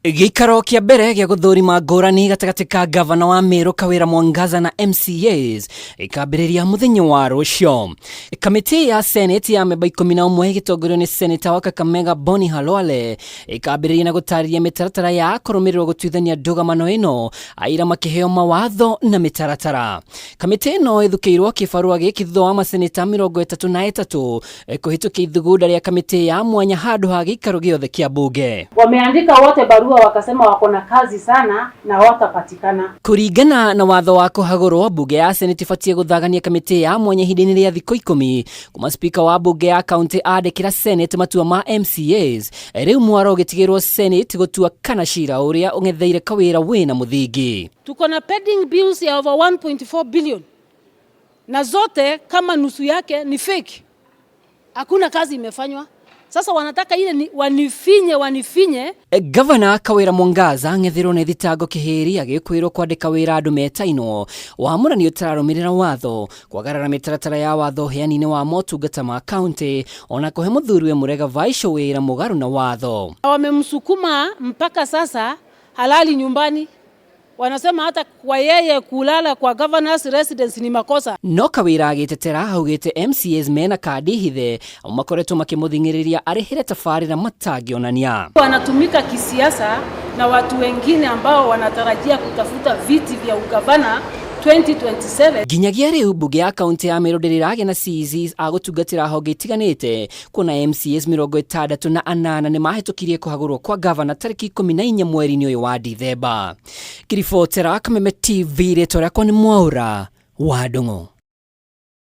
Gĩikaro kĩa mbere gĩa gũthũrima ngũrani gatagatĩ ka gavana wa Meru Kawĩra Mwangaza na MCAs gĩkambĩrĩria mũthenya wa rũciũ. Kamĩtĩ ya Senate ya memba 11 ĩgĩtongorio nĩ Seneta wa Kakamega Boni Khalwale ĩkambĩrĩria na gũtarĩria mĩtaratara ya kũrũmĩrĩrwo gũtuithania ndũgamano ĩno, aira makĩheo mawatho na mĩtaratara. Kamĩtĩ ĩno ĩthukĩirwo kĩbarũa gĩkĩ thutha wa maseneta 33 kũhĩtũkia ithugunda rĩa kamĩtĩ ya mwanya handũ ha gĩikaro gĩothe kĩa mbunge. Wameandika wote barua wakasema wako na kazi sana na hawatapatikana. Kũringana na watho wa kũhagũrwo, mbunge ya Senate ĩbatiĩ gũthagania kamĩtĩ ya mwanya ihinda-inĩ rĩa thikũ 10 kuma spika wa mbunge ya kaunti andĩkĩra Senate matua ma MCAs. Rĩu mwaro ũgĩtigĩrwo Senate gũtua kana cira ũrĩa ũng'etheire Kawĩra wĩna mũthingi. Tuko na pending bills ya over 1.4 billion na zote kama nusu yake ni fake. Hakuna kazi imefanywa. Sasa wanataka ile ni wanifinye wanifinye. Gavana Kawĩra Mwangaza ang'etheirwo nĩ thitango kĩhĩri agĩkwĩrwo kwandĩka wĩra andũ metainwo wamũrani ũtararũmĩrĩra watho, kwagarara mĩtaratara ya watho ũheani-inĩ wa motungata ma kaunti, ona kũhe mũthuriwe Mũrega Vaisho wĩra mũgarũ na watho. Wamemsukuma mpaka sasa halali nyumbani. Wanasema hata kwa yeye kulala kwa governor's residence ni makosa. No Kawĩra agĩtetera augĩte MCAs mena kandi hithe makoretwo makĩmũthing'ĩrĩria arĩhĩre tabarĩra matangĩonania. Wanatumika kisiasa na watu wengine ambao wanatarajia kutafuta viti vya ugavana 2027. Nginyagia rĩu mbunge ya kaunti ya Meru ndĩrĩ ĩragĩa na CECs a gũtungatĩra honge itiganĩte, kuona MCAs 68 nĩmahĩtũkirie kũhagũrwo kwa gavana tarĩki 14 mweri-inĩ ũyũ wa Dithemba. Ngĩribotera Kameme TV, rĩtwa rĩakwa nĩ Mwaũra wa Ndung'u.